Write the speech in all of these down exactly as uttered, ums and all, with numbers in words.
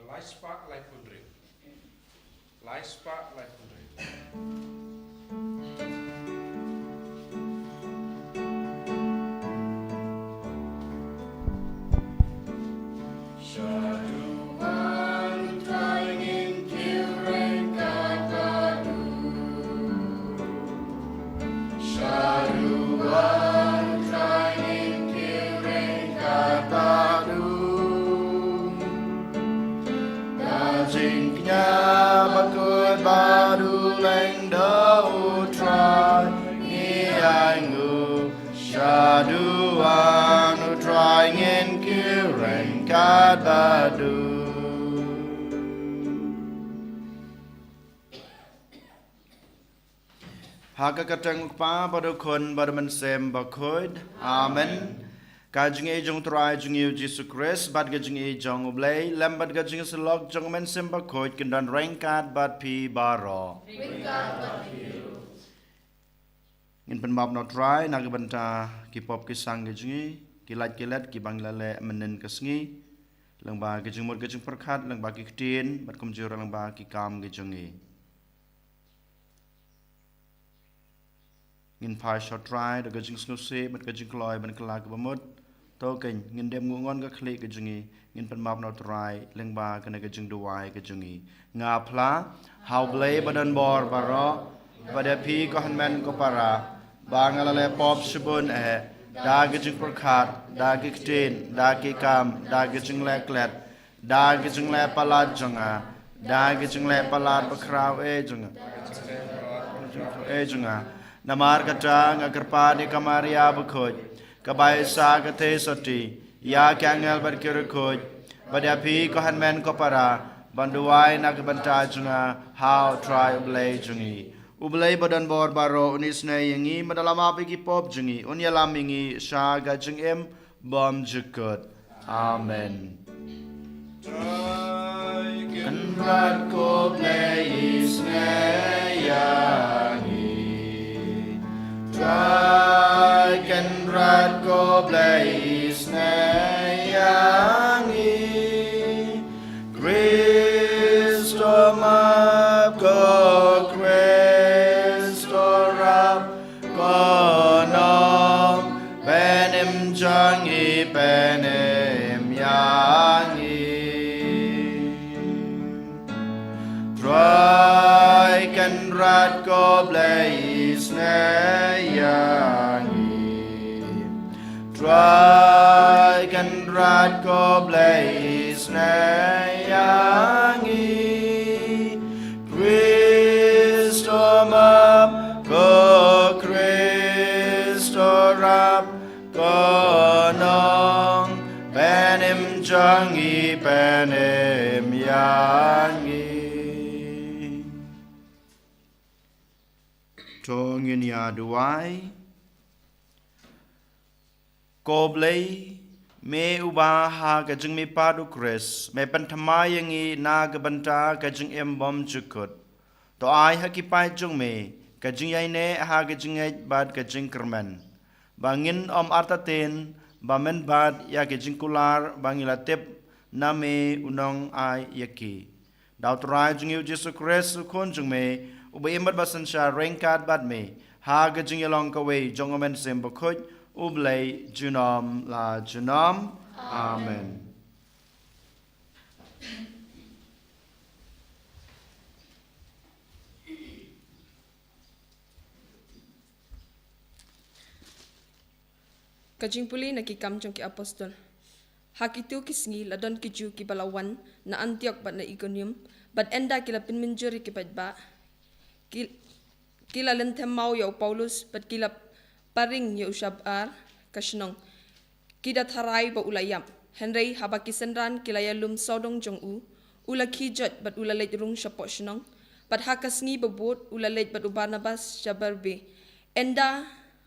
Lai spah laiphew hynriew. Lai spah laiphew hynriew. Shaduh wan Trai ngin kiew ryngkat bad u. Shaduh wan Trai ngin kiew ryngkat bad u. Da jingkñia bakhuid bad u lyngdoh u Trai ngi ainguh. Shaduh wan u Trai ngin kiew ryngkat bad u. Ha ka kyrteng u Kpa bad u Khun bad u Mynsiem Bakhuid. Amen. Ka jingïeit jong u Trai jong ngi u Jisu Khrist bad ka jingïeit jong u Blei lem bad ka jingïasyllok jong u Mynsiem Bakhuid kin don ryngkat bad phi baroh. Ngin pynmap na u Trai na ka bynta ki pop ki sang ki jong ngi, ki lait ki let kiba ngi la leh mynnin ka sngi, lyngba ki jingmut ki jingpyrkhat, lyngba ki ktien bad kumjuh ruh lyngba ki kam ki jong ngi. Ngin phai sha u Trai da ka jingsngewsih bad ka jingkloi ban kylla kaba mut. To kein, ngin dem nguh ngon ka khlieh ka jong ngi, ngin pynmap na u Trai lyngba kane ka jingduwai ka jong ngi. Nga phla ha u Blei ba don bor baroh, bad ïa phi ko hynmen ko para, ba nga la leh pop shibun eh, da ka jingpyrkhat, da ki ktien, da ki kam, da ka jingleh klet, da ka jingleh palat jong nga, da ka jingleh palat bakhraw eh jong nga, eh jong nga. Namar kata nga kyrpad ïa ka Maria bakhuid, kaba ai sa ka theisotti, ïa ki angel bad ki riewkhuid, bad ïa phi ko hynmen ko para, ban duwai na ka bynta jong nga ha u Trai u Blei jong ngi. U Blei ba don bor baroh un isynei ïa ngi, bad un ïalam ïa ki pop jong ngi, un ïalam ïa ngi sha ka jingim bymjukut. Amen. Trai Kynrad ko Blei isynei ïa ngi. Trai Kynrad ko Blei isynei ïa ngi. Khristo map, ko Khristo rap, ko nong pynim jong ngi pynim ïa ngi. Trai Kynrad ko Blei isynei ïa ngi. Trai Kynrad ko Blei isynei ïa ngi. Khristo map, ko Khristo rap, ko nong pynim jong ngi pynim ïa ngi. To ngin ïa duwai. Ko Blei, me uba ha ka jingmihpat u Khrist me pynthymmai ïa ngi na ka bynta ka jingim bymjukut. To ai ha ki paid jong me ka jingïaineh ha ka jingngeit bad ka jingkyrmen, ba ngin ym artatien ba mynbad ïa ka jingkular ba ngi la tip na me u nongai ïa ki. Da u Trai jong ngi u Jisu Khrist u Khun jong me, uba im bad ba synshar ryngkat bad me ha ka jingïalong kawei jong u Mynsiem Bakhuid, U Blei junom la junom. Amen. Ka jingpule na Ki Kam jong ki Apostol. Ha kito ki sngi la don ki Jiw kiba la wan na Antiok bad na Ikonium, bad ynda ki la pynmynjur ïa ki paidbah, ki, ki la lynthem maw ïa u Paulus bad ki la paring ïa u shabar ka shnong. Ki da tharai ba u la ïap. Hynrei haba ki synran ki la ïalum sawdong jong u, u la khie joit bad u la leit rung shapoh shnong. Bad ha ka sngi ba bud u la leit bad u Barnabas sha Derbe. Ynda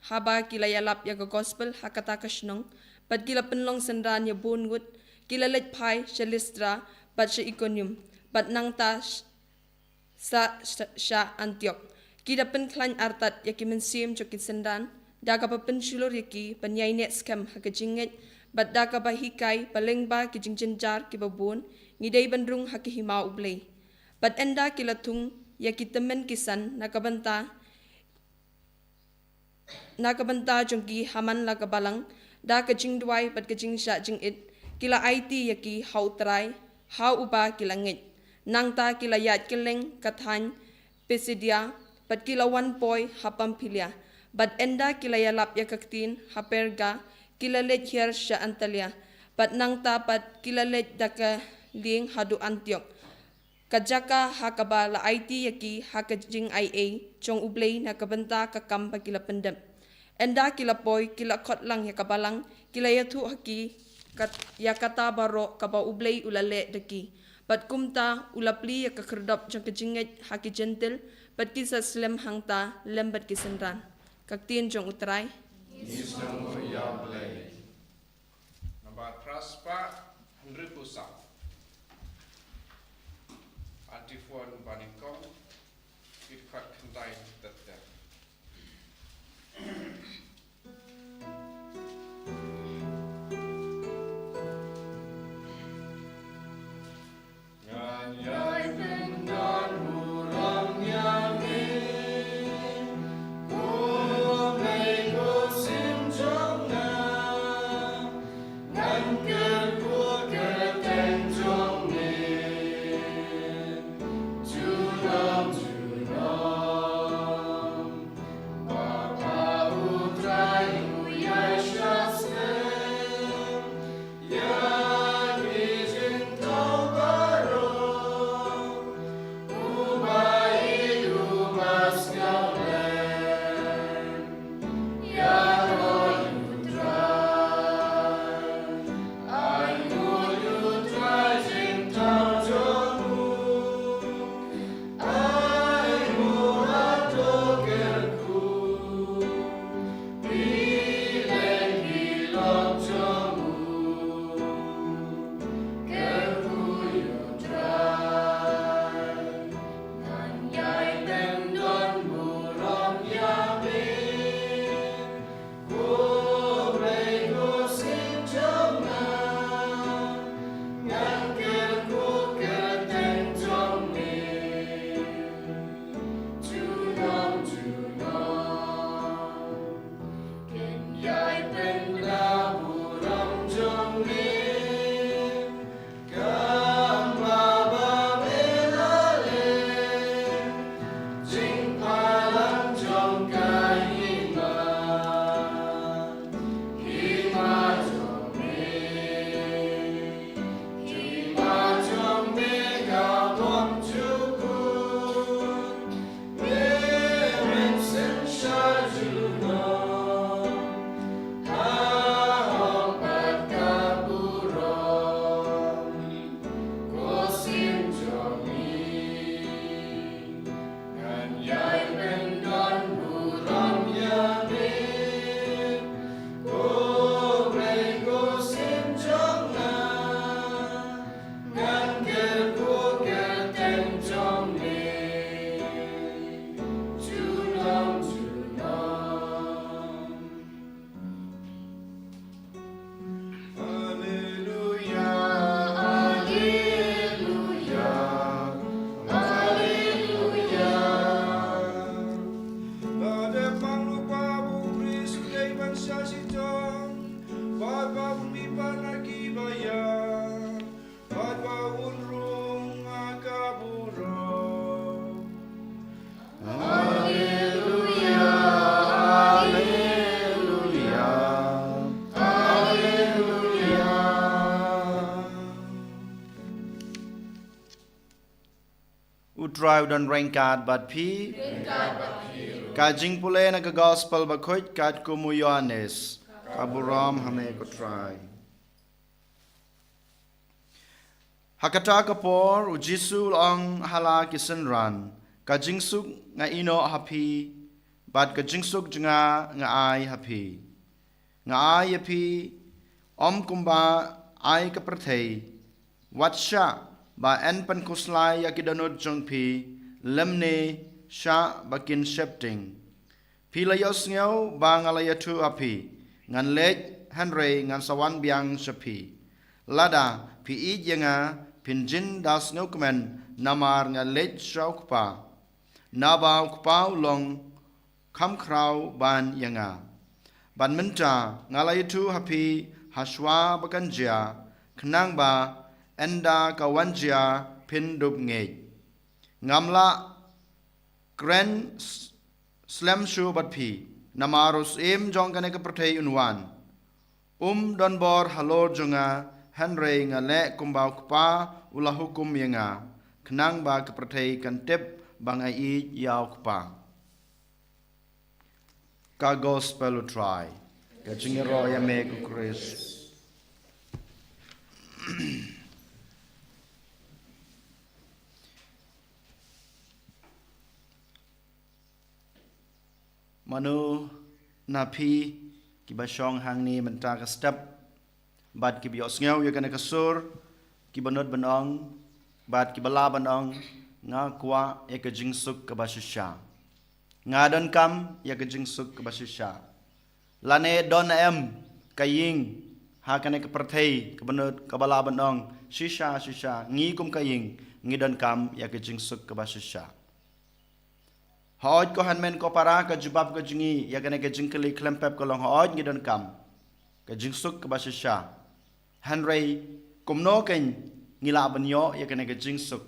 haba ki la ïalap ïa ka gospel ha kata ka shnong, bad ki la pynlong synran ïa bun ngut, ki la leit phai sha Listra bad sha Ikonium, bad nangta sh-, sa, sa, sha Antiok. Ki da pynkhlaiñ artat ïa ki mynsiem jong ki synran da kaba pynshlur ïa ki ban ïaineh skhem ha ka jingngeit, bad da kaba hikai ba lyngba ki jingjynjar kiba bun ngi dei ban rung ha ka hima U Blei. Bad ynda ki la thung ïa ki tymmen ki san na ka bynta na ka bynta jong ki ha man la ka balang, da ka jingduwai bad ka jingshah jingit, ki la aiti ïa ki ha U Trai, ha uba ki la ngeit. Nangta ki la ïaid kylleng ka thaiñ Pisidia, bad ki la wan poi ha Pamphilia. Bad ynda ki la ïalap ïa ka ktien ha Perga, ki la leit hiar sha Antalia. Bad nangta pat ki la leit da ka lieng haduh Antiok, ka jaka ha kaba la aiti ïa ki ha ka jingaiei jong U Blei na ka bynta ka kam ba ki la pyndep. Ynda ki la poi, ki la khot lang ïa ka balang, ki la ïathuh ha ki kat, ïa kata baroh kaba U Blei u la leh da ki. Bad kumta u la plie ïa ka khyrdop jong ka jingngeit ha ki Jentil, bad ki sa slem hangta lem bad ki synran. Ka ktien jong U Trai. Ngi sngewbha ïa U Blei. Nambar phra spah hynriewphew saw. Antiphon banyngkong, ki dkhot khyndai ter ter. Alleluia, alleluia, alleluia. Lada pang rupa bu Khrist u dei ban shah shitom, bad ba un mih pat na ki ba ïap, bad ba un rung ha ka burom. Alleluia, alleluia, alleluia. U Trai u don ryngkat bad phi. Ryngkat bad phi. Ka jingpule na ka Gospel Bakhuid katkum u Ïoannis. Ka burom ha me ko Trai. Ha kata ka por, u Jisu u la ong ha la ki synran, ka jingsuk nga ïehnoh ha phi, bad ka jingsuk jong nga nga ai ha phi. Nga ai ïa phi, ym kumba ai ka pyrthei, wat shah ba yn pynkhuslai ïa ki dohnud jong phi, lymne shah ba kin sheptieng. Phi la ïohsngew ba nga la ïathuh ha phi, ngan leit, hynrei ngan sa wan biang sha phi. Lada phi ïeit ïa nga, Phin jin da sngewkmen namar nga leit sha u Kpa, naba u Kpa u long kham khraw ban ïa nga. Bad mynta nga la ïathuh ha phi ha shuwa ba kan jia, khnang ba ynda ka wan jia phin dup ngeit. Ngam lah kren s-, slem shuh bad phi, namar u Syiem jong kane ka pyrthei un wan. Um don bor halor jong nga, hynrei nga leh kumba u Kpa u la hukum ïa nga, khnang ba ka pyrthei kan tip ba nga ïeit ïa u Kpa. Ka Gospel u Trai. Ka jingïaroh ïa me ko Khrist. Mano na phi kiba shong hangne mynta ka step, bad kiba ïohsngew ïa kane ka sur, kiba nud ban ong, bad kiba lah ban ong, nga kwah ïa ka jingsuk kaba shisha. Nga donkam ïa ka jingsuk kaba shisha. Lane don em ka ïing ha kane ka pyrthei kaba nud kaba lah ban ong, shisha, shisha, ngi kum ka ïing ngi donkam ïa ka jingsuk kaba shisha. Hooid ko hynmen ko para, ka jubab ka jong ngi ïa kane ka jingkylli khlem pep ka long hooid ngi donkam ka jingsuk kaba shisha. Hynrei kumno kein ngi lah ban ïoh ïa kane ka jingsuk?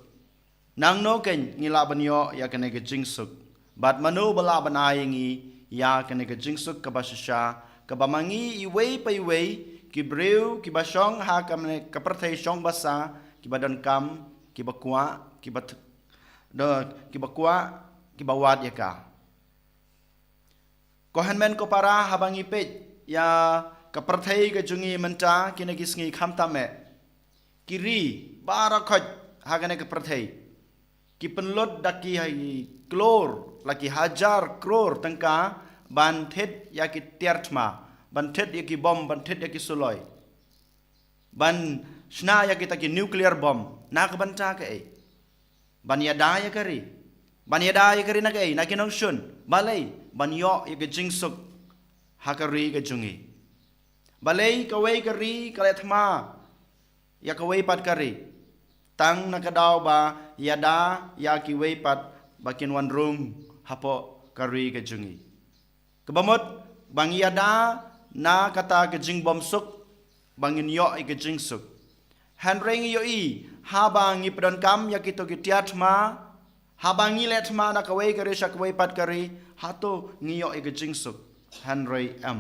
Nangno kein ngi lah ban ïoh ïa kane ka jingsuk? Bad mano ba lah ban ai ïa ngi ïa kane ka jingsuk kaba shisha, kaba ma ngi iwei pa iwei ki briew kiba shong ha kane ka pyrthei shong basa, kiba donkam, kiba kwah, kiba th-, da kiba kwah, kiba wad ïa ka. Ko hynmen ko para, haba ngi peit ïa ka pyrthei ka jong ngi mynta kine ki sngi, khamtam eh ki ri baroh khoit ha kane ka pyrthei ki pynlut da ki klur la ki hajar klur tyngka ban thied ïa ki tiar thma, ban thied ïa ki bom, ban thied ïa ki suloi, ban shna ïa kita ki nuclear bomb. Na ka bynta kaei? Ban ïada ïa ka ri. Ban ïada ïa ka ri na kaei? Na ki nongshun. Balei? Ban ïoh ïa ka jingsuk ha ka ri ka jong ngi. Balei kawei ka ri ka leh thma ïa kawei pat ka ri? Tang na ka daw ba ïada ïa kiwei pat ba kin wan rung hapoh ka ri ka jong ngi. Kaba mut ba ngi ïada na kata ka jingbymsuk ba ngin ïoh ïa ka jingsuk. Hynrei ngi ïohi, haba ngi pyndonkam ïa kito ki tiar thma, haba ngi leh thma na kawei ka ri sha kawei pat ka ri, hato ngi ïoh ïa ka jingsuk? Hynrei em.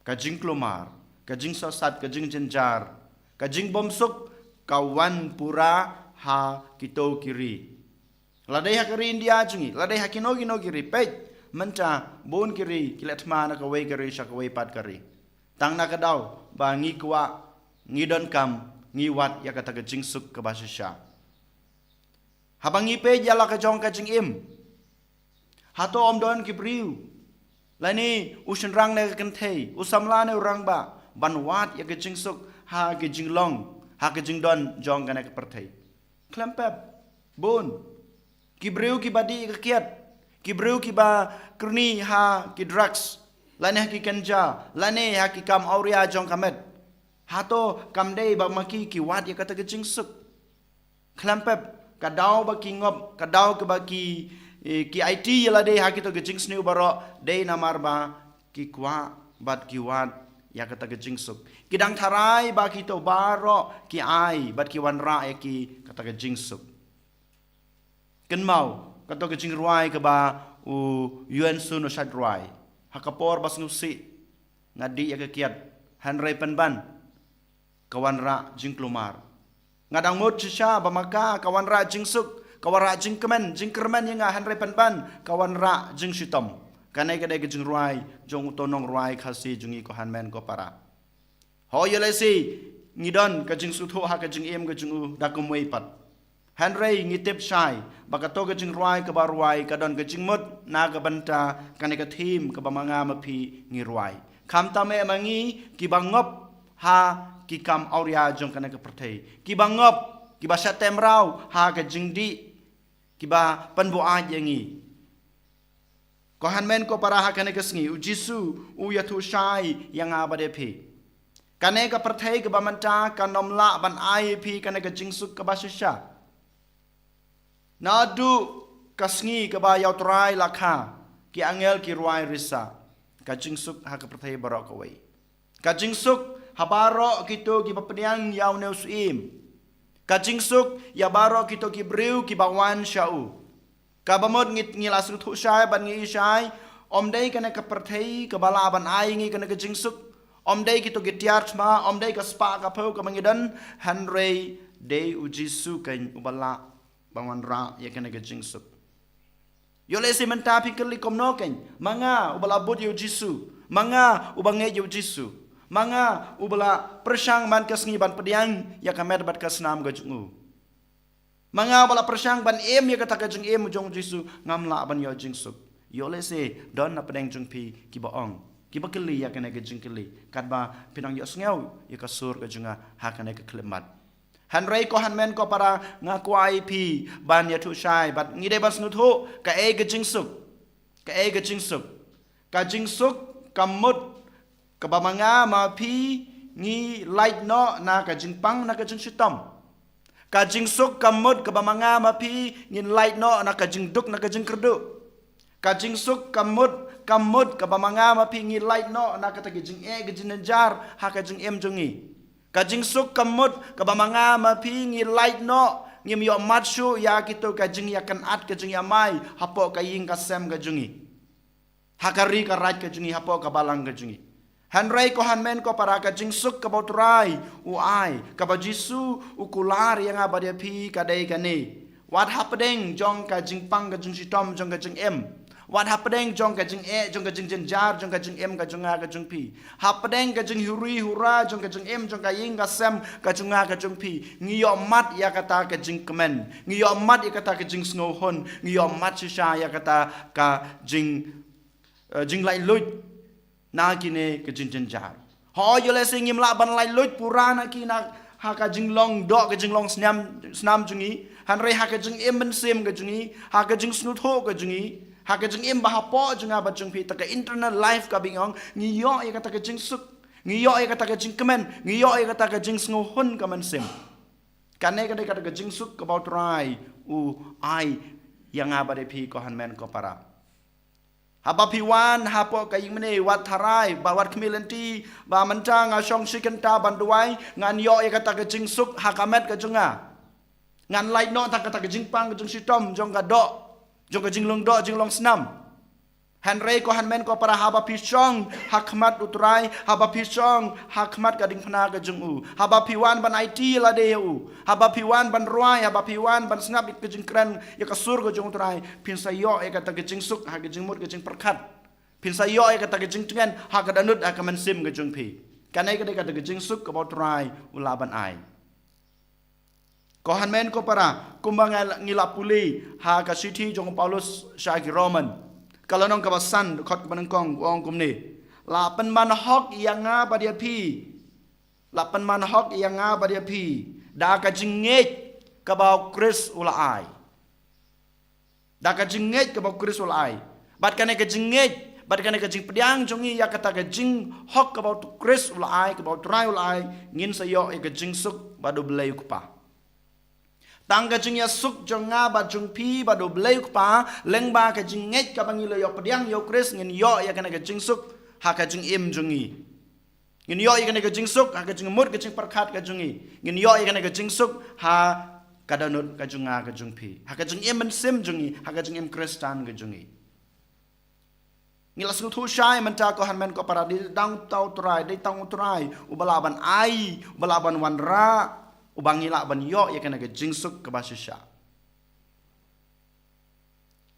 Ka jingkulmar, ka jingsohsat, ka jingjynjar, ka jingbymsuk ka wan pura ha kito ki ri. Lada ha ka ri India jong ngi, lada ha kino kino ki ri, peit mynta bun ki ri ki leh thma na kawei ka ri sha kawei pat ka ri. Tang na ka daw ba ngi kwah, ngi donkam, ngi wad ïa kata ka jingsuk kaba shisha. Haba ngi peit ïa la ka jong ka jingim, hato ym don ki briew, lane u shynrang ne ka kynthei, u samla ne u rangbah, ban wad ïa ka jingsuk ha ka jinglong, ha ka jingdon jong kane ka pyrthei? Khlem pep. Bun. Ki briew kiba dih ka kiad, ki briew kiba kyrni ha ki drugs, lane ha ki ganja, lane ha ki kam awria jong ka met, hato kam dei ba ma ki ki wad ïa kata ka jingsuk? Khlem pep. Ka daw ba ki ngop, ka daw kaba ki, eh, ki aiti ïa lade ha kito ki jingsniew baroh dei namar ba ki kwah bad ki wad ïa kata ka jingsuk. Ki dang tharai ba kito baroh ki ai bad ki wanrah ïa ki kata ka jingsuk. Kynmaw kato ka jingrwai kaba u Yuan Sun u shait rwai: Ha ka por ba sngewsih nga dih ïa ka kiad, hynrei pynban ka wanrah jingkulmar. Nga dang mut shisha ba ma ka ka wanrah jingsuk, ka wanrah jingkmen, jingkyrmen ïa nga, hynrei pynban ka wanrah jingshitom. Kane ka dei ka jingrwai jong uto u nongrwai Khasi jong ngi, ko hynmen ko para. Hooid, ïa lehse ngi don ka jingsngewthuh ha ka jingim ka jong u da kumwei pat. Hynrei ngi tip shai ba kato ka jingrwai kaba rwai ka don ka jingmut na ka bynta kane ka theme kaba ma nga ma phi ngi rwai. Khamtam eh ma ngi kiba ngop ha ki kam awria jong kane ka pyrthei, kiba ngop, kiba shah tymraw ha ka jingdih, kiba pynbuaid ïa ngi. Ko hynmen ko para, ha kane ka sngi u Jisu u ïathuh shai ïa nga bad ïa phi. Kane ka pyrthei kaba mynta kan ym lah ban ai ïa phi kane ka jingsuk kaba shisha. Naduh ka sngi kaba ïa U Trai la kha, ki angel ki rwai risa. Ka jingsuk ha ka pyrthei baroh kawei. Ka jingsuk ha baroh kito kiba pdiang ïa une u syiem. Ka jingsuk ïa baroh kito ki briew kiba wan sha u. Kaba mut ngi, ngi la sngewthuh shai bad ngi i shai, ym dei kane ka pyrthei kaba lah ban ai ngi kane ka jingsuk. Ym dei kito ki tiar thma, ym dei ka spah ka phew kaba ngi don, hynrei dei U Jisu keiñ uba lah ban wanrah ïa kane ka jingsuk. Ïoh lehse mynta phi kylli kumno keiñ, ma nga uba la bud ïa U Jisu, ma nga uba ngeit ïa U Jisu, ma nga uba la pyrshang man ka sngi ban pdiang ïa ka met bad ka snam ka jong u. Ma nga ba la pyrshang ban im ïa kata ka jingim jong U Jisu, ngam lah ban ïoh jingsuk. Ïoh lehse don na pdeng jong phi kiba ong, kiba kylli ïa kane ka jingkylli, katba phi nang ïohsngew ïa ka sur ka jong nga ha kane ka khyllipmat. Hynrei ko hynmen ko para, nga kwah ïa phi ban ïathuh shai bad ngi dei ban sngewthuh kaei ka jingsuk. Kaei ka jingsuk? Ka jingsuk ka mut kaba ma nga ma phi ngi lait noh na ka jingpang na ka jingshitom. Ka jingsuk ka mut kaba ma nga ma phi ngin lait noh na ka jingduk na ka jingkyrduh. Ka jingsuk ka mut, ka mut kaba ma nga ma phi ngi lait noh na kata ka jingeh ka jingjynjar ha ka jingim jong ngi. Ka jingsuk ka mut kaba ma nga ma phi ngi lait noh, ngim ïoh mat shuh ïa kito ka jingïakynad ka jingïamai hapoh ka ïing ka sem ka jong ngi, ha ka ri ka raij ka jong ngi, hapoh ka balang ka jong ngi. Hynrei ko hynmen ko para, ka jingsuk kaba U Trai u ai, kaba Jisu u kular ïa nga bad ïa phi, ka dei kane. Wat hapdeng jong ka jingpang ka jingshitom jong ka jingim, wat hapdeng jong ka jingeh, jong ka jingjynjar, jong ka jingim ka jong nga ka jong phi, hapdeng ka jinghuri hura jong ka jingim, jong ka ïing ka sem ka jong nga ka jong phi, ngi ïoh mat ïa kata ka jingkmen, ngi ïoh mat ïa kata ka jingsngewhun, ngi ïoh mat shisha ïa kata ka jing, eh, jinglaitluid na kine ka jingjynjar. Hooid, ïoh lehse ngim lah ban laitluid pura na ki na ha ka jinglong doh, ka jinglong snam, snam jong ngi, hynrei ha ka jingim mynsiem ka jong ngi, ha ka jingsngewthuh ka jong ngi, ha ka jingim ba hapoh jong nga bad jong phi, ta ka internal life kaba ngi ong, ngi ïoh ïa kata ka jingsuk, ngi ïoh ïa kata ka jingkmen, ngi ïoh ïa kata ka jingsngewhun ka mynsiem. Kane ka dei kata ka jingsuk kaba U Trai u ai ïa nga bad ïa phi ko hynmen ko para. Haba phi wan hapoh ka ïing mane, wat tharai, ba wat khmih lynti ba mynta nga shong shi kynta ban duwai, ngan ïoh ïa kata ka jingsuk ha ka met ka jong nga. Ngan lait noh na kata ka jingpang ka jingshitom jong ka doh, jong ka jinglong doh jinglong snam. Hynrei ko hynmen ko para, haba phi shong ha khmat U Trai, haba phi shong ha khmat ka diengphna ka jong u, haba phi wan ban aiti lade ïa u, haba phi wan ban rwai, haba phi wan ban sngap ïa ka jingkren, ïa ka sur ka jong U Trai, phin sa ïoh ïa kata ka jingsuk ha ka jingmut ka jingpyrkhat. Phin sa ïoh ïa kata ka jingtngen ha ka dohnud ha ka mynsiem ka jong phi. Kane ka dei kata ka jingsuk kaba U Trai u lah ban ai. Ko hynmen ko para, kumba nga, ngi la pule ha ka shithi jong u Paulus sha ki Roman, ka lynnong kaba san, dkhot kaba nyngkong, u ong kumne: La pynman hok ïa nga bad ïa phi, la pynman hok ïa nga bad ïa phi da ka jingngeit kaba U Khrist u la ai. Da ka jingngeit kaba U Khrist u la ai. Bad kane ka jingngeit, bad kane ka jingpdiang jong ngi ïa kata ka jinghok kaba U Khrist u la ai, kaba U Trai u la ai, ngin sa ïoh ïa ka jingsuk bad U Blei U Kpa. Tang ka jingïasuk jong nga bad jong phi bad U Blei U Kpa, lyngba ka jingngeit kaba ngi la ïoh pdiang ïa U Khrist, ngin ïoh ïa kane ka jingsuk ha ka jingim jong ngi. Ngin ïoh ïa kane ka jingsuk ha ka jingmut ka jingpyrkhat ka jong ngi. Ngin ïoh ïa kane ka jingsuk ha ka dohnud ka jong nga ka jong phi, ha ka jingim mynsiem jong ngi, ha ka jingim Khristan ka jong ngi. Ngi la sngewthuh shai mynta ko hynmen ko para, dei tang uta U Trai, dei tang U Trai uba lah ban ai, uba lah ban wanrah, uba ngi lah ban ïoh ïa kane ka jingsuk kaba shisha.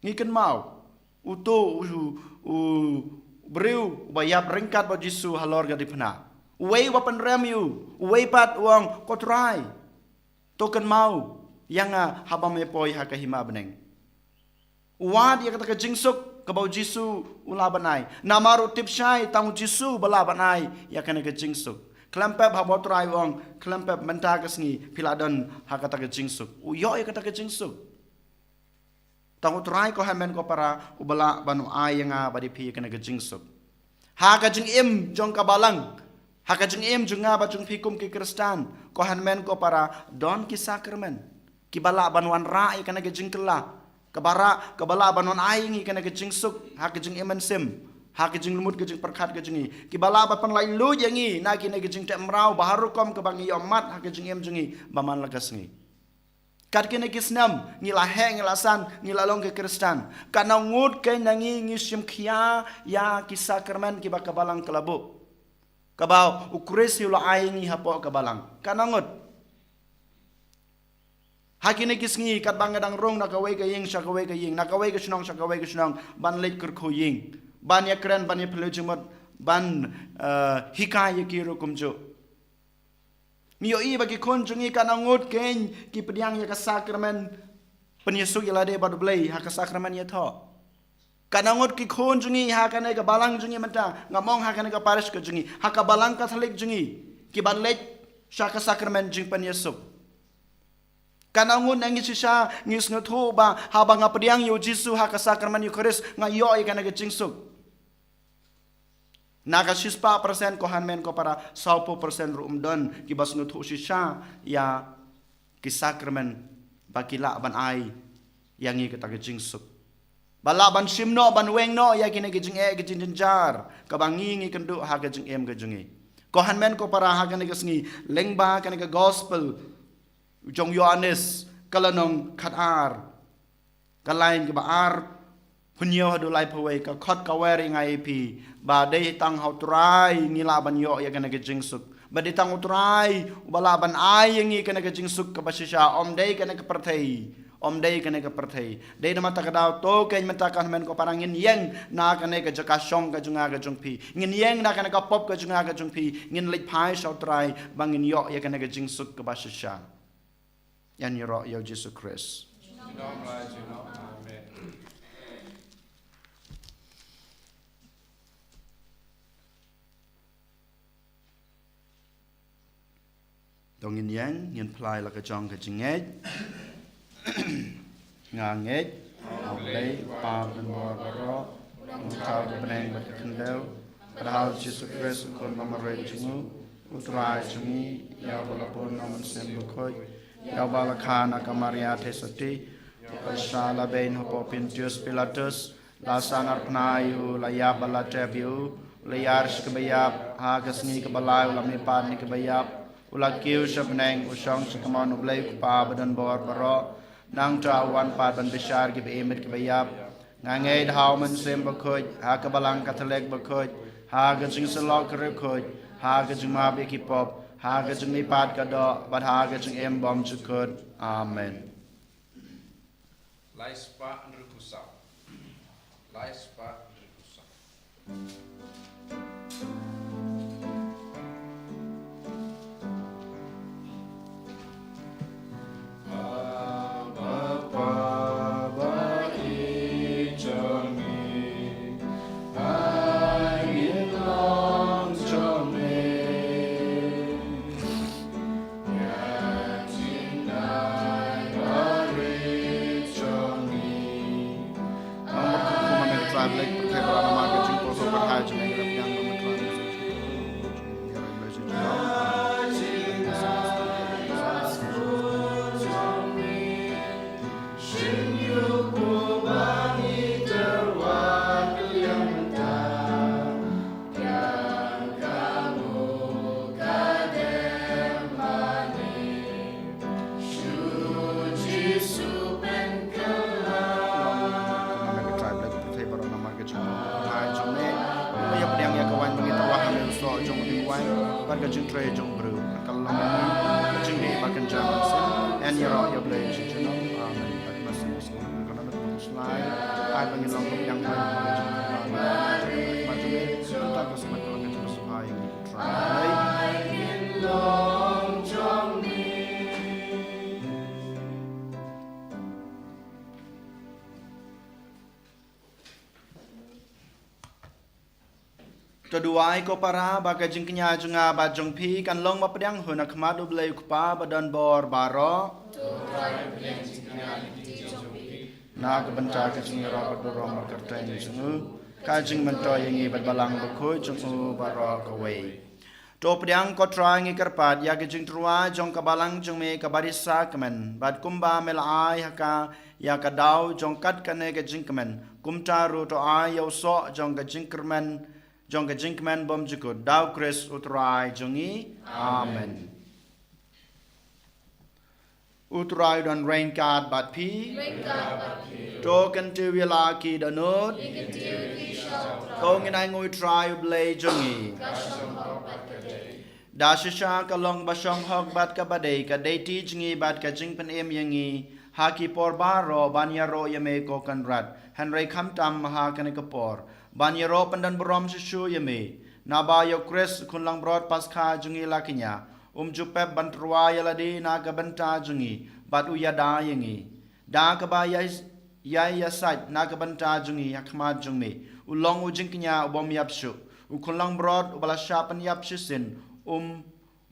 Ngi kynmaw uto u, u briew uba ïap ryngkat bad U Jisu halor ka diengphna. Uwei uba pynrem ïa u, uwei pat u ong, Ko Trai, to kynmaw ïa nga haba me poi ha ka hima bneng. U wad ïa kata ka jingsuk kaba U Jisu u lah ban ai. Namar u tip shai tang U Jisu uba lah ban ai ïa kane ka jingsuk. Khlem pep haba U Trai u ong, khlem pep mynta ka sngi phi la don ha kata ka jingsuk, u ïoh ïa kata ka jingsuk. Tang U Trai ko hynmen ko para uba lah ban ai ïa nga bad ïa phi ïa kane ka jingsuk. Ha ka jingim jong ka balang, Ha ka jingim jong nga bad jong phi kum ki Khristan, ko hynmen ko para, don ki sakramen kiba lah ban wanrah ïa kane ka jingkylla, kaba lah, kaba lah ban wan ai ïa ngi kane ka jingsuk ha ka jingim mynsiem, ha ka jinglumut ka jingpyrkhat ka jong ngi, kiba lah ban pynlait luid ïa ngi na kine ki jingteh mraw baharukom kaba ngi ïohmad ha ka jingim jong ngi ba man la ka sngi. Kat kine ki snem, ngi la heh, ngi la san, ngi la long ki Khristan. Katno ngut kein na ngi ngi shim khia ïa ki sakramen kiba ka Balang ka la buh, kaba u Khrist u la ai ngi hapoh ka Balang? Katno ngut? Ha kine ki sngi, katba nga dang rung na kawei ka ïing sha kawei ka ïing, na kawei ka shnong sha kawei ka shnong, ban leit kyrkhu ïing, ban ïakren, ban ïaphylliew jingmut, ban, eh, hikai ïa ki ruh kumjuh. Ngi ïohi ba ki khun jong ngi katno ngut kein ki pdiang ïa ka sakramen pynïasuk ïa lade bad U Blei ha ka sakramen ïathoh. Katno ngut ki khun jong ngi ha kane ka Balang jong ngi mynta, ngam ong ha kane ka parish ka jong ngi, ha ka Balang Katholik jong ngi, kiban leit sha ka sakramen jingpynïasuk. Katno ngut na ngi shisha ngi sngewthuh ba haba nga pdiang ïa u Jisu ha ka sakramen Eukharist, nga ïoh ïa kane ka jingsuk? Na ka shispah persen, ko hynmen ko para, sawphew persen ruh ym don kiba sngewthuh shisha ïa ki sakramen ba ki lah ban ai ïa ngi kata ka jingsuk, ba lah ban shim noh, ban weng noh ïa kine ki jingeh, ki jingjynjar kaba ngi ngi kynduh ha ka jingim ka jong ngi. Ko hynmen ko para, ha kane ka sngi, lyngba kane ka gospel jong u Ïoannis, ka lynnong khatar, ka lain kaba ar, hynñiew haduh laiphew wei, ka khot ka wer ïa nga ïa phi ba dei tang ha U Trai ngi lah ban ïoh ïa kane ka jingsuk, ba dei tang U Trai uba lah ban ai ïa ngi kane ka jingsuk kaba shisha, ym dei kane ka pyrthei, ym dei kane ka pyrthei. Dei namar kata ka daw to kein mynta, ko hynmen ko para, ngin ïeng na kane ka jaka shong ka jong nga ka jong phi, ngin ïeng na kane ka pop ka jong nga ka jong phi, ngin leit phai sha U Trai ba ngin ïoh ïa kane ka jingsuk kaba shisha. Ïaroh ïa u Jisu Khrist. Amen. To ngin ïeng, ngin phla ïa la ka jong ka jingngeit. Nga ngeit ha U Blei, U Kpa badonbor baroh, U Nongthaw ka bneng bad ka khyndew, bad ha u Jisu Khrist, u Khun bamarwei jong u, U Trai jong ngi, ïa uba la bun na u Mynsiem Bakhuid, ïa uba la kha na ka Maria Theisotti, u la shah la beiñ hapoh Pontius Pilatus, la sahnarphna ïa u, la ïap bad la tep ïa u, u la ïar sha kaba ïap, ha ka sngi kaba lai u la mihpat na kiba ïap, u la kiew sha bneng, u shong sha kamon U Blei U Kpa badonbor baroh, nangta u wan pat ban bishar kiba im bad kiba ïap. Nga ngeit ha u Mynsiem Bakhuid, ha ka Balang Katholik bakhuid, ha ka jingsyllok ka riewkhuid, ha ka jingmap ïa ki pop, ha ka jingmihpat ka doh, bad ha ka jingim bymjukut. Amen. Lai spah hynriewphew saw. Lai spah hynriewphew saw. Nang ba kyrkhu ma me ka trai Blei, pyrthei baroh namar ka jingpyrshah pyrthei jong me, ngi la pdiang ba me trai me. Nga me ka trai Blei, ka pyrthei baroh namar ka jingpyrshah jong me. Me ïa pdiang ïa ka waiñ ba ngi tyrwa ha me u soh jong u dieng waiñ bad ka jingtrei jong u briew. Ka long ka jingdih bad ka jingmynsiem. Yn ïaroh ïa U Blei jong ngi. Amen. Ka mynsiem u sngewbha ka long ka slai. Ai ba ngin long ka pdiang waiñ ba ka jingpyrshah jong me. Mynta ka sngewbha ka long ka jingpyrshah ïa ngi. To duwai ko para ba ka jingkñia jong nga bad jong phi kan long ba pdiang hun ha khmat U Blei U Kpa badonbor baroh. Na ka bynta ka jingïaroh bad burom bad kyrteng jong u, ka jingmyntoi ïa ngi bad Balang Bakhuid jong u baroh kawei. To pdiang ko Trai, ngi kyrpad ïa ka jingtyrwa jong ka balang jong me ka bari sakmen, bad kumba me la ai ha ka ïa ka daw jong kat kane ka jingkmen, kumta ruh to ai ïa u soh jong ka jingkyrmen, jong ka jingkmen bymjukut, da u Khrist u Trai jong ngi. Amen. U Trai u don ryngkat bad phi. Ryngkat bad phi. To kyntiew ïa la ki dohnud. Ngi kyntiew ïa phi sha u Trai. To ngin ainguh ïa u Trai u Blei jong ngi. Ka shong hok bad ka dei. Da shisha ka long ba shong hok bad kaba dei, ka dei ti jong ngi bad ka jingpynim ïa ngi ha ki por baroh ban ïaroh ïa me ko Kynrad, hynrei khamtam ha kane ka por ban ïaroh pyndonburom shuh shuh ïa me, naba ïa u Khrist u khun langbrot Paskha jong ngi la kñia, um ju pep ban tyrwa ïa lade na ka bynta jong ngi, bad u ïada ïa ngi. Da kaba ïai, ïai ïasaid na ka bynta jong ngi ha khmat jong me, u long u jingkñia u bym ïap shuh, u khun langbrot uba la shah pynïap shisien, um,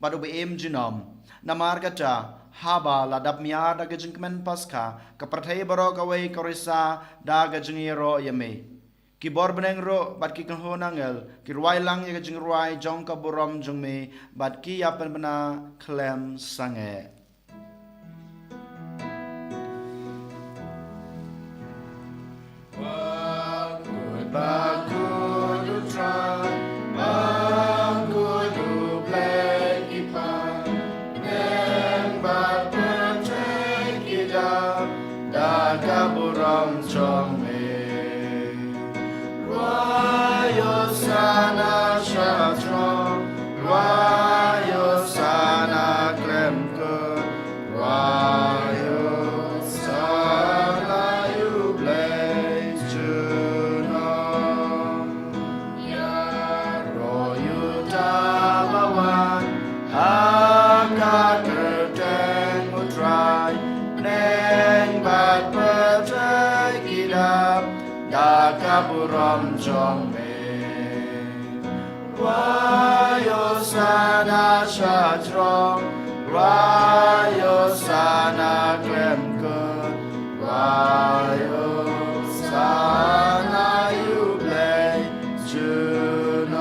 bad uba im junom. Namar kata, haba la dap miar da ka jingkmen Paskha, ka pyrthei baroh kawei ka risa da ka jingïaroh ïa me. Ki bor bneng ruh bad ki kynhun angel ki rwai lang ïa ka jingrwai jong ka burom jong me, bad ki ïa pynbna khlem sangeh. Bakut, bakut u Trai, bakut u Blei ki paid, bneng bad pyrthei ki dap da ka burom jong me. Rwai Hosana sha throng, rwai Hosana khlem kut, rwai Hosana ïa u Blei junom. Ïaroh ïa uta uba wan ha ka kyrteng u Trai, bneng bad pyrthei ki dap da ka burom jong me. Rwai Hosana sha throng, rwai Hosana khlem kut, rwai Hosana ïa u Blei junom.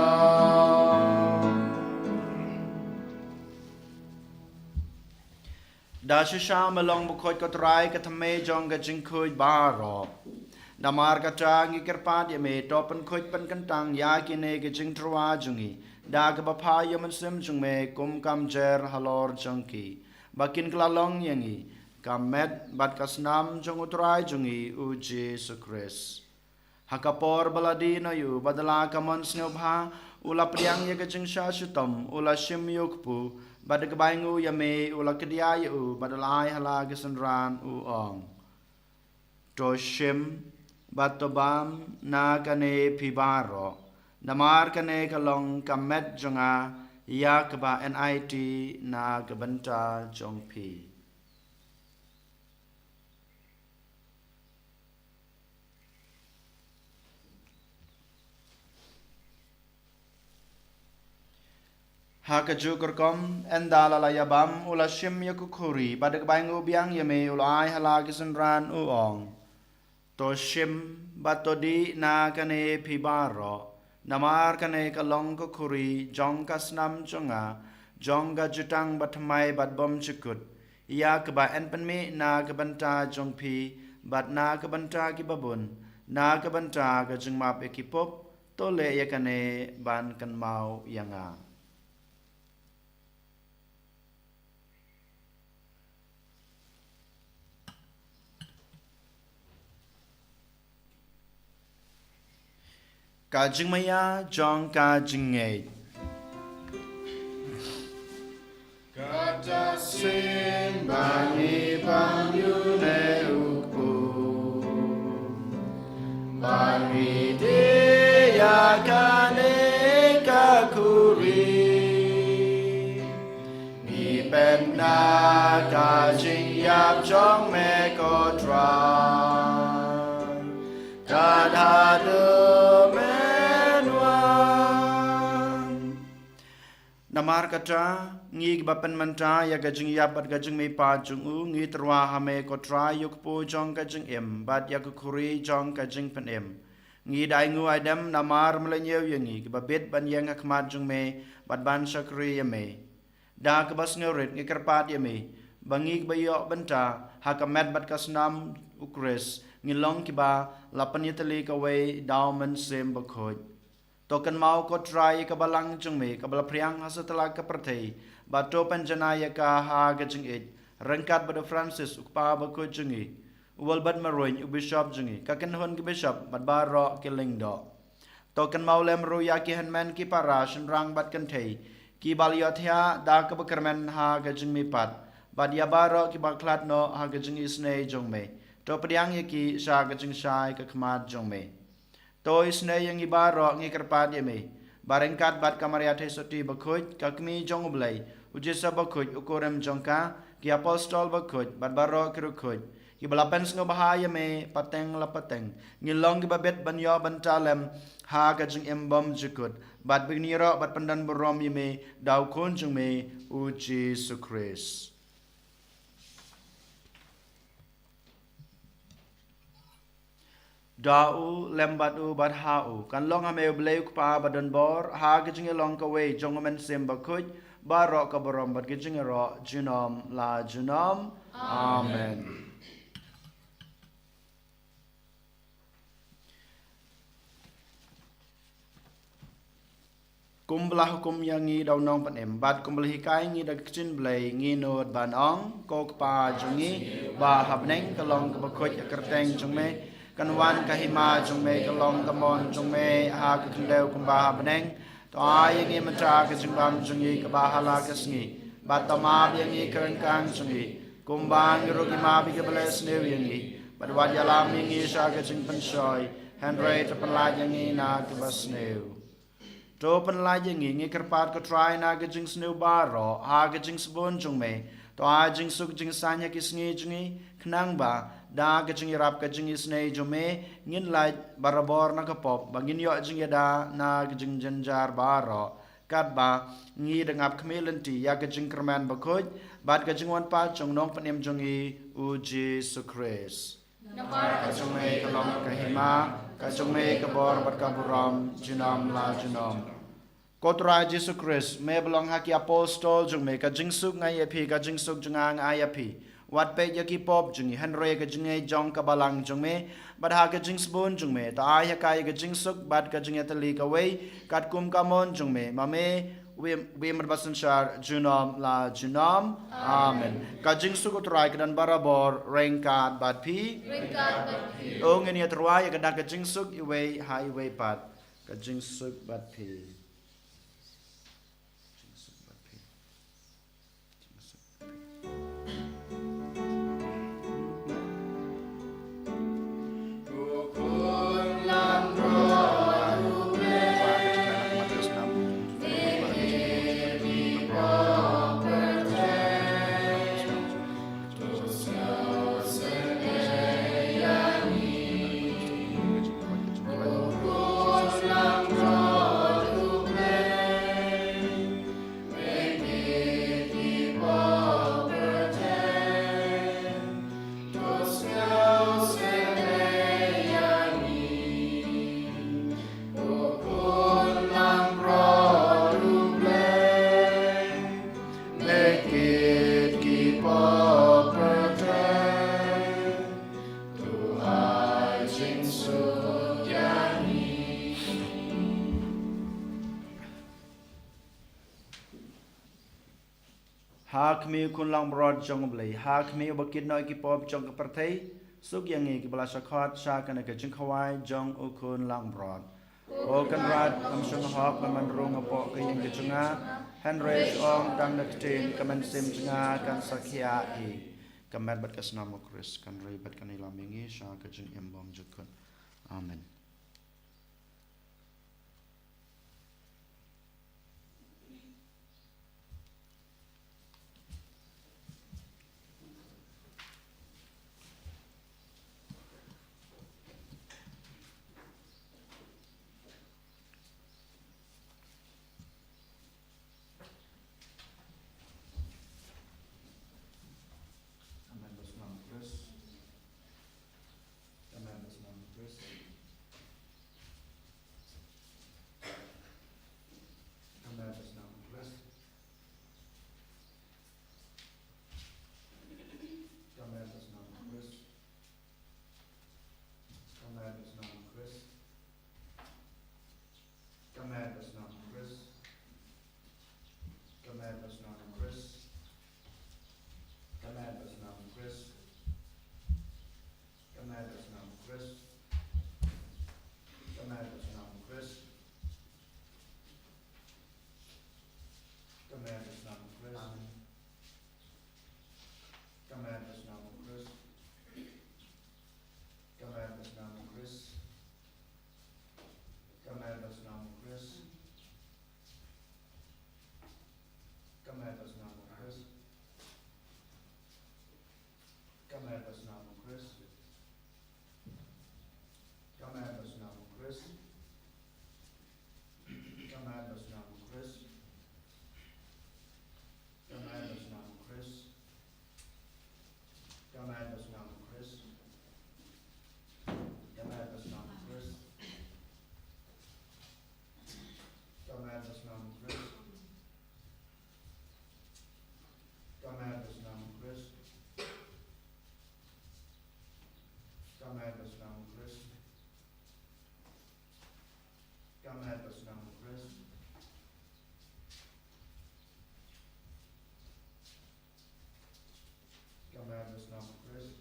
Da shisha me long bakhuid ko Trai, ka thymmei jong ka jingkhuid baroh. Namar kata ngi kyrpad ïa me, to pynkhuid pynkyntang ïa kine ki jingtyrwa jong ngi da kaba phah ïa u Mynsiem jong me kum ka mjer halor jong ki, ba kin kylla long ïa ngi ka met bad ka snam jong u Trai jong ngi u Jisu Khrist. Ha ka por ba la die noh ïa u, bad da la ka mon sngewbha u la pdiang ïa ka jingshah shitom, u la shim ïa u kpu, bad da kaba ainguh ïa me u la kdiah ïa u, bad u la ai ha la ki synran, u ong: To shim bad to bam na kane phi baroh, namar kane ka long ka met jong nga ïa kaba en aiti na ka bynta jong phi. Ha kajuh ka rukom, ynda la la ïa bam, u la shim ïa ka khuri, bad da kaba ainguh biang ïa me u la ai ha la ki synran, u ong: To shim bad to dih na kane phi baroh, namar kane ka long ka khuri jong ka snam jong nga, jong ka jutang bathymmai bad bymjukut, ïa kaba yn pynmih na ka bynta jong phi bad na ka bynta kiba bun, na ka bynta ka jingmap ïa ki pop. To leh ïa kane ban kynmaw ïa nga. Ka jingmaïa jong ka jingngeit. Kata sien ba ngi pang ïa une u kpu, ba ngi die ïa kane ka khuri, ngi peit na ka jingïap jong me ko Trai, tad haduh men wan. Namar kata, ngi kiba pynmynta ïa ka jingïap bad ka jingmihpat jong u, ngi tyrwa ha me ko Trai ïa u kpu jong ka jingim bad ïa ka khuri jong ka jingpynim. Ngi da ainguh aidem namar me la ñiew ïa ngi kiba bit ban ïeng ha khmat jong me bad ban shakri ïa me. Da kaba sngewrit ngi kyrpad ïa me ba ngi kiba ïoh bynta ha ka met bad ka snam U Khrist ngi long kiba la pynïatylli kawei da U Mynsiem Bakhuid. To kynmaw ko Trai ïa ka balang jong me kaba la phriang ha satlak ka pyrthei, bad to pynjanai ïa ka ha ka jingïeit ryngkat bad u Francis u kpa bakhuid jong ngi, u Albert Maruin u bishop jong ngi, ka kynhun ki bishop bad baroh ki lyngdoh. To kynmaw lem ruh ïa ki hynmen ki para shynrang bad kynthei kiba la ïohthiah da kaba kyrmen ha ka jingmihpat, bad ïa baroh kiba khlad noh ha ka jingisynei jong me. To pdiang ïa ki sha ka jingshai ka khmat jong me. To isynei ïa ngi baroh ngi kyrpad ïa me ba ryngkat bad ka Maria Theisotti bakhuid, ka Kmie jong U Blei, u Joseph bakhuid u kurim jong ka, ki apostol bakhuid bad baroh ki riewkhuid kiba la pynsngewbha ïa me pateng la pateng, ngin long kiba bit ban ïoh bynta lem ha ka jingim bymjukut, bad ban ïaroh bad pyndonburom ïa me da U Khun jong me, u Jisu Khrist. Da u, lem bad u, bad ha u, kan long ha me U Blei U Kpa badonbor, ha ka jingïalong kawei jong U Mynsiem Bakhuid, baroh ka burom bad ka jingïaroh junom la junom. Amen. Kumba la hukum ïa ngi da u Nongpynim, bad kumba la hikai ngi da ka ktien Blei, ngi nud ban ong: Ko Kpa jong ngi ba ha bneng, ka long kaba khuid ka kyrteng jong me, kan wan ka hima jong me, ka long ka mon jong me ha ka khyndew kumba ha bneng. To ai ïa ngi mynta ka jingbam jong ngi kaba ha la ka sngi, bad to map ïa ngi ka ryngkang jong ngi, kumba ngi ruh ngi map ïa kiba leh sniew ïa ngi, bad wat ïalam ïa ngi sha ka jingpynshoi, hynrei to pynlait ïa ngi na kaba sniew. To pynlait ïa ngi, ngi kyrpad ko Trai, na ka jingsniew baroh ha ka jingsbun jong me. To ai jingsuk jingsaiñ ha ki sngi jong ngi, khnang ba da ka jingïarap ka jingisynei jong me ngin lait barabor na ka pop, ba ngin ïoh jingïada na ka jingjynjar baroh, katba ngi dang ap khmih lynti ïa ka jingkyrmen bakhuid bad ka jingwan pat jong u Nongpynim jong ngi, u Jisu Khrist. Namar ka jong me ka long ka hima, ka jong me ka bor bad ka burom junom la junom. Ko Trai Jisu Khrist, me ba la ong ha ki apostol jong me: Ka jingsuk nga ai ïa phi, ka jingsuk jong nga nga ai ïa phi. Wat peit ïa ki pop jong ngi, hynrei ka jingngeit jong ka balang jong me bad ha ka jingsbun jong me, to ai ha ka ïa ka jingsuk bad ka jingïatylli kawei, katkum ka mon jong me, ma me u im, u im bad basynshar junom la junom. Amen. Ka jingsuk u Trai ka don barabor ryngkat bad phi. Ryngkat bad phi. To ngin ïatyrwa ïa ka dak ka jingsuk iwei ha iwei pat. Ka jingsuk bad phi. Jingsuk bad phi. Jingsuk bad phi. Ha khmih u Khun langbrot jong U Blei, ha khmih uba kit noh ïa ki pop jong ka pyrthei, suk ïa ngi kiba la shah khot sha kane ka jingkhawai jong u Khun langbrot. Ko Kynrad, ngam shym hok ban wan rung hapoh ka ïing ka jong nga, hynrei shu ong tang da ka ktien, ka mynsiem jong nga kan sa khiah hi. Ka met bad ka snam u Khrist kan rei bad kan ïalam ïa ngi sha ka jingim bymjukut. Amen. Amen. Bas nam Khrist. Amen. Bas nam Khrist. Ka met ba snam u Khrist.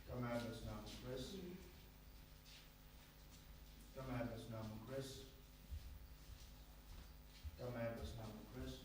Ka met ba snam u Khrist. Ka met ba snam u Khrist. Ka met ba snam u Khrist.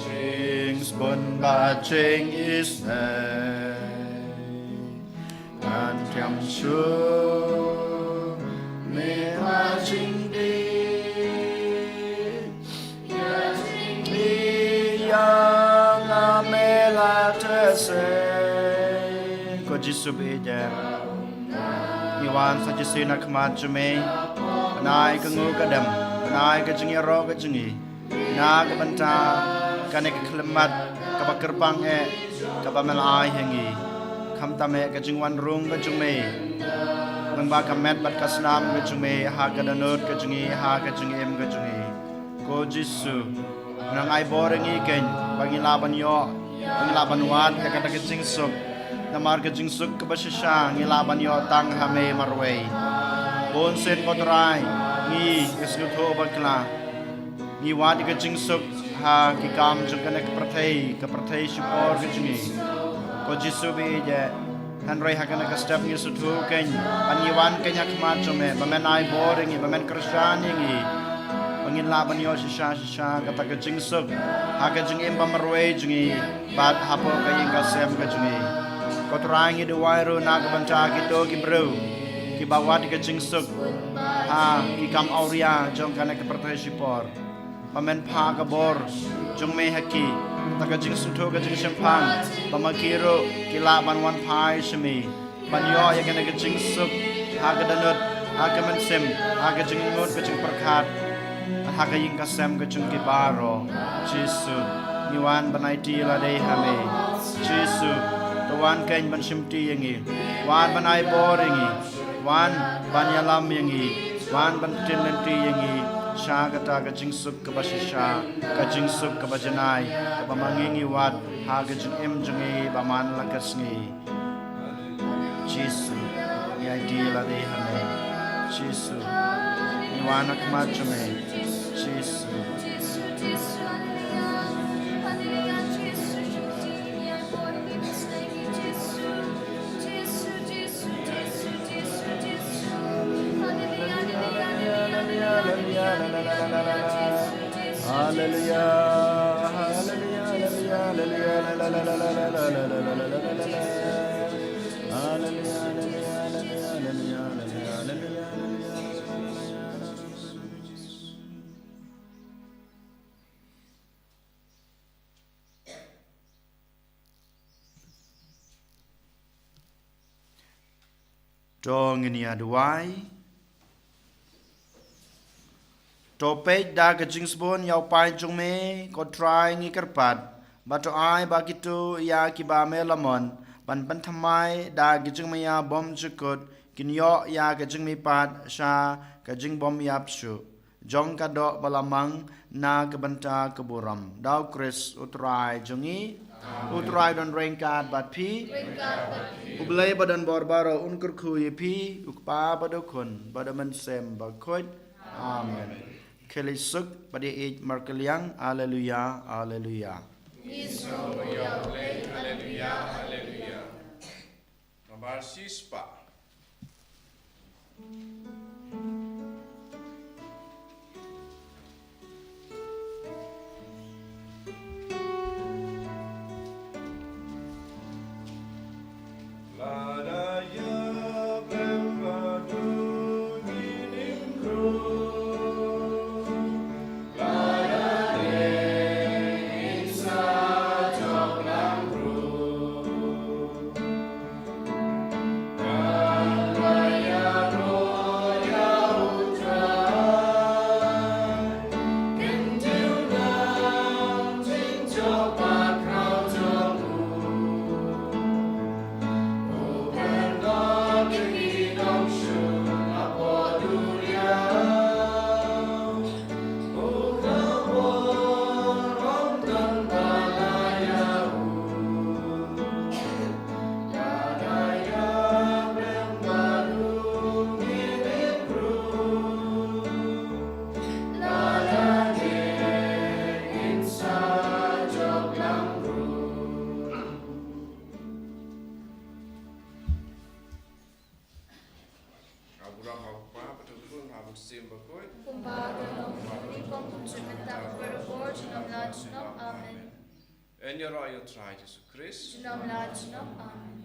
Jingspun bad jingisynei. Ngan thiam shuh, me la jingdih. Ïa jingdih ïa nga me la teh seh. Ko Jisu ba ïeit, ngi wan sa shisien ha khmat jong me. Ban ai ka nguh ka dem, ban ai ka jingïaroh ka jong ngi na ka bynta kane ka khyllipmat kaba kyrpang eh kaba me la ai ha ngi. Khamtam eh ka jingwan rung ka jong me, lyngba ka met bad ka snam ka jong me ha ka dohnud ka jong ngi, ha ka jingim ka jong ngi. Ko Jisu, nang ai bor ïa ngi keiñ ba ngin lah ban ïoh, ba ngin lah ban wad ïa kata ka jingsuk. Namar ka jingsuk kaba shisha ngin lah ban ïoh tang ha me marwei. Bunsien ko Trai, ngi, ngi sngewthuh bakla ngi wad ïa ka jingsuk ha ki kam jong kane ka pyrthei, ka pyrthei shipor ka jong ngi. Ko Jisu ba ïeit, hynrei ha kane ka step ngi sngewthuh keiñ ba ngi wan keiñ ha khmat jong me, ba men ai bor ïa ngi, ba men kyrshan ïa ngi, ba ngin lah ban ïoh shisha shisha kata ka jingsuk ha ka jingim ba marwei jong ngi bad hapoh ka ïing ka sem ka jong ngi. Ko Trai, ngi duwai ruh na ka bynta kito ki briew kiba wad ïa ka jingsuk ha ki kam awria jong kane ka pyrthei shipor, ba men phah ka bor jong me ha ki, kata ka jingsngewthuh ka jingshemphang, ba ma ki ruh ki lah ban wan phai sha me, ban ïoh ïa kane ka jingsuk ha ka dohnud, ha ka mynsiem, ha ka jingngud ka jingpyrkhat, ha ka ïing ka sem ka jong ki baroh. Jisu, ngi wan ban aiti lade ha me. Jisu, to wan keiñ ban shimti ïa ngi. Wan ban ai bor ïa ngi. Wan ban ïalam ïa ngi. Wan ban pynlynti ïa ngi sha kata ka jingsuk kaba shisha, ka jingsuk kaba janai, kaba ma ngi ngi wad ha ka jingim jong ngi ba man la ka sngi. Jisu, ngi aiti lade ha me. Jisu, ngi wan ha khmat jong me. Jisu. Haleluya, haleluya, haleluya, To ngin ïa duwai. To peit da ka jingsbun ïa u paid jong me, ko Trai, ngi kyrpad ba to ai ba kito ïa kiba me la mon ban pynthymmai da ka jingmaïa bymjukut kin ïoh ïa ka jingmihpat sha ka jingbymïap shuh jong ka doh ba la mang na ka bynta ka burom. Da U Khrist U Trai jong ngi. U Trai don ryngkat bad phi. U Blei ba don bor baroh un kyrkhu ïa phi, U Kpa bad U Khun bad U Mynsiem Bakhuid. Amen. Khie leit suk bad ïeit markylliang. Alleluia, alleluia. Alleluia, alleluia. Namar shispah. Nga burom ha U Kpa bad U Khun bad U Mynsiem Bakhuid. Kumba ka long ha u, kum u jin mynta, baroh por, junom la junom. Amen. Yn ïaroh ïa U Trai Jisu Khrist. Junom la junom. Amen.